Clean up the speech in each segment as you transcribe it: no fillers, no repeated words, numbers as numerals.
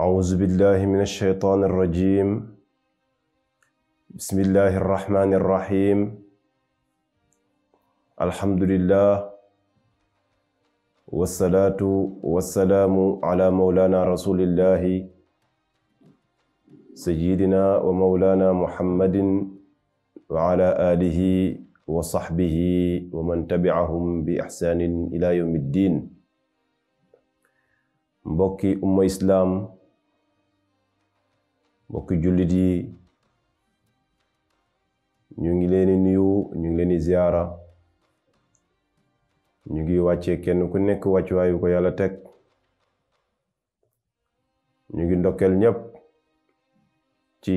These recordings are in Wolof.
أعوذ بالله من الشيطان الرجيم بسم الله الرحمن الرحيم الحمد لله والصلاة والسلام على مولانا رسول الله سيدنا ومولانا محمد وعلى آله وصحبه ومن تبعهم بإحسان إلى يوم الدين. mbokki umma islaam, mbokki jullit yi, ñu ngi leen di nuyu, ñu ngi leen di ziyaara, ñu ngi wàccee kenn ku nekk wàccuwaayu ko yàlla teg. ñu ngi ndokkeel ñépp ci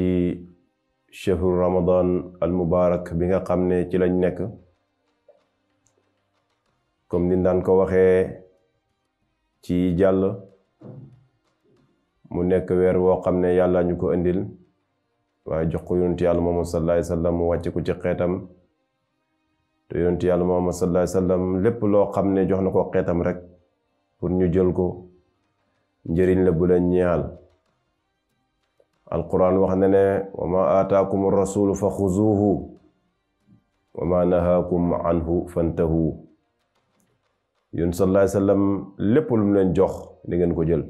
shahru ramadan al mubarak bi nga xam ne ci lañ nekk. comme ni daan ko waxee ci jàll, mu nekk weer woo xam ne yàlla ñu ko indil waaye jox ko yonent yàlla Muhammad sallallahu alayhi wasallam mu wàcce ko ci xeetam. te yonent yàlla Muhammad sallallahu alayhi wasallam lépp loo xam ne jox na ko xeetam rek pour ñu jël ko njëriñ la bu leen ñeexal. alquran wax na ne wa ma aataakum rasulu fa xuzuuhu wa ma nahaakum anhu fantahu. yonent sallallahu alayhi wasallam lépp lu mu leen jox di ngeen ko jël,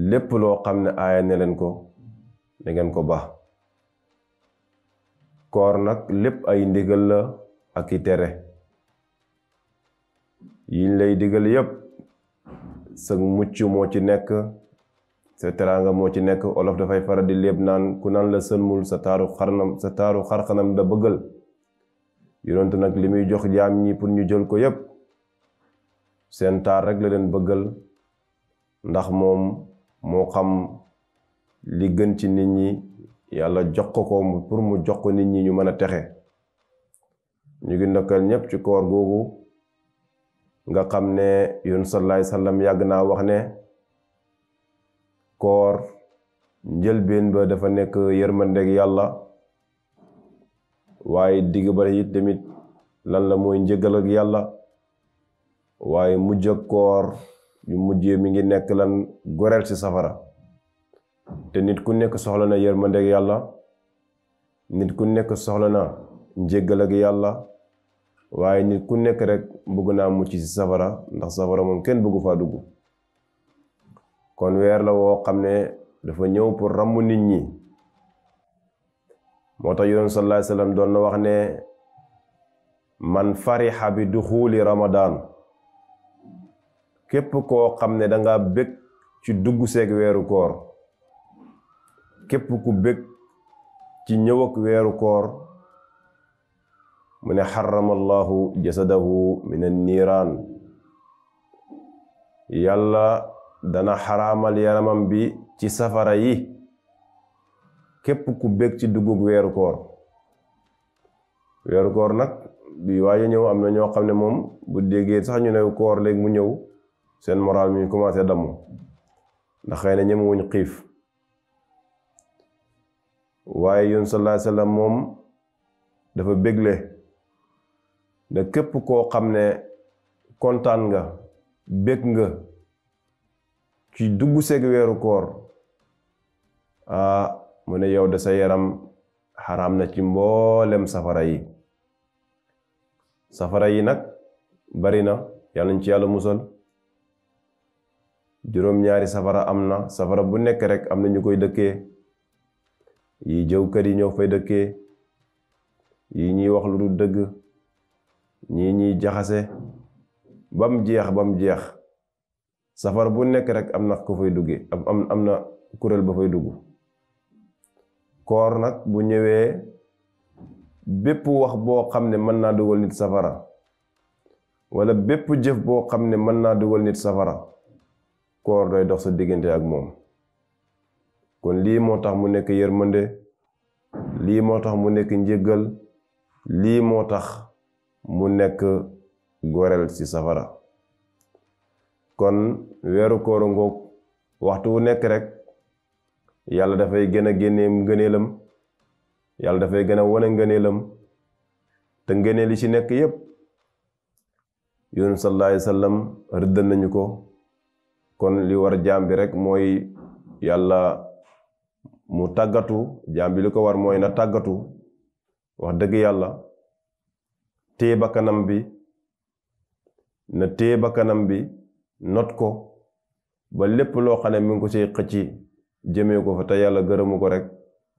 lépp loo xam ne aaya ne leen ko da ngeen ko baax. koor nag lépp ay ndigal la ak i tere. yiñ lay digal yépp sa mucc moo ci nekk, sa teraanga moo ci nekk. olof dafay faral di léeb naan ku naan la sëlmul sa taaru xarxanam da bëggal. yonent nag li muy jox jaam ñi pour ñu jël ko yépp seen taar rek la leen bëggal, ndax moom moo xam li gën ci nit ñi. yàlla jox ko pour mu jox ko nit ñi ñu mën a texe. ñu ngi ndokkal ñépp ci koor googu nga xam ne yonent sallallahu alayhi wasallam yàgg naa wax ne koor njëlbeen ba dafa nekk yërmandeg yàlla, waaye digg ba it tamit lan la mooy njëgal ak yàlla, waaye mujj ak koor yu mujjee mi ngi nekk lan goreel ci safara. te nit ku nekk soxla na yërmandeg yàlla, nit ku nekk soxla na njëgal ak yàlla, waaye nit ku nekk rek bëgg naa mucc ci safara, ndax safara moom kenn bëggu faa dugg. kon weer la woo xam ne dafa ñëw pour ràmm nit ñi. moo tax yonent sallallahu alayhi wasallam doon na wax ne man fariha bi duxuli ramadan, képp koo xam ne danga bég ci dugg seeg weeru koor, képp ku bég ci ñëw ak weeru koor, mu ne xaramallahu jasadahu min an-niiraan, yàlla dana xaraamal yaramam bi ci safara yi. képp ku bég ci duggug weeru koor. weeru koor nag bi waaye ñëw am na ñoo xam ne moom bu déggee sax ñu ne koor léegi mu ñëw seen moral mi commencé damm, ndax xëy na ñemewuñ xiif. waaye yonent sallallahu alayhi wasallam moom dafa bégle ne képp koo xam ne kontaan nga, bég nga ci dugg seeg weeru koor, mu ne yow de sa yaram xaraam na ci mboolem safara yi. safara yi nag bari na, yàlla nañ ci yàlla musal. juróom-ñaari safara am na. safara bu nekk rek am na ñu koy dëkkee. yi jëwkat yi ñoo fay dëkkee, yi ñuy wax lu dul dëgg, ñii ñuy jaxase bam jeex. safara bu nekk rek am na ko fay duggee, am na kuréel ba fay dugg. koor nag bu ñëwee bépp wax boo xam ne mën naa dugal nit safara, wala bépp jëf boo xam ne mën naa dugal nit safara, koor doy dox sa diggante ak moom. kon lii moo tax mu nekk yërmande, lii moo tax mu nekk njéggal, lii moo tax mu nekk goreel ci safara. kon weeru koor ngoog, waxtu wu nekk rek yàlla dafay gën a génnee ngëneelam, yàlla dafay gën a wane ngëneelam. te ngëneel li ci nekk yépp yonent sallallahu alayhi wasallam rëddal nañu ko, kon li war jaam bi rek mooy yàlla mu tàggatu jaam bi li ko war mooy na tàggatu wax dëgg yàlla téye bakkanam bi na téye bakkanam bi not ko ba lépp loo xam ne mi ngi ko ci xëcci jëmee ko fa te yàlla gërëmu ko rek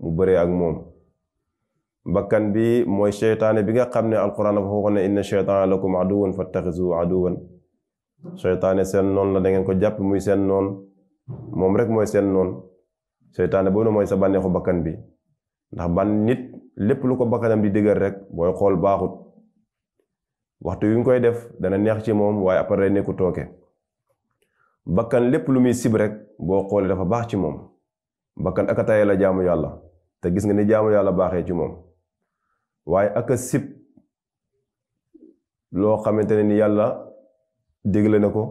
mu bëree ak moom bakkan bi mooy seytaane bi nga xam ne alquran dafa waxoon ne inna seytaana lakum aduwan fattaxizu aduwan seytaane seen noon la da ngeen ko jàpp muy seen noon moom rek mooy seen noon seytaane boobu mooy sa bànneexu bakkan bi ndax ban nit lépp lu ko bakkanam di digal rek booy xool baaxut waxtu yu ngi koy def dana neex ci moom waaye après nekku tooke bakkan lépp lu muy sib rek boo xoolee dafa baax ci moom bakkan aka taye la jaamu yàlla te gis nga ni jaamu yàlla baaxee ci moom waaye aka sib loo xamante ne ni yàlla dégle na ko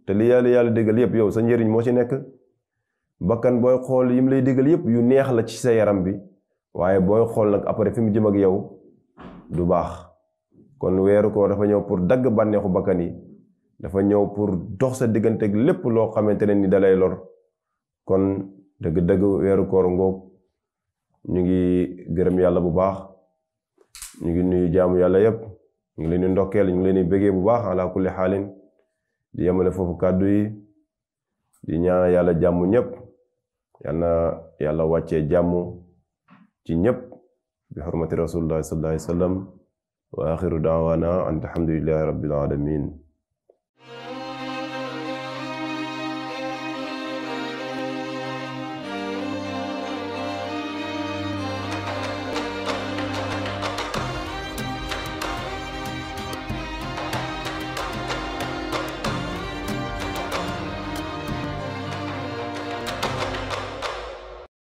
te li yàlla dégal yépp yow sa njëriñ moo ci nekk bakkan booy xool yim lay dégal yépp yu neex la ci sa yaram bi waaye booy xool nag après fi mu jëm ak yow du baax kon weeru koor dafa ñëw pour dagg bànneexu bakkan yi dafa ñëw pour dox sa diggante ak lépp loo xamante ne ni dalay lor kon dëgg-dëgg weeru koor ngoog ñu ngi gërëm yàlla bu baax ñu ngi nuyu jaamu yàlla yépp ñu ngi leen di ndokkeel ñu ngi leen di bëggee bu baax ala kulli xaalin di yemale foofu kàddu yi di ñaan yàlla jàmm ñépp yal na yàlla wàccee jàmm ci ñépp bi xurmati rasulullah sallallahu alayhi wa sallam wa axiru daawaana an alhamdulillahi rabbil alamin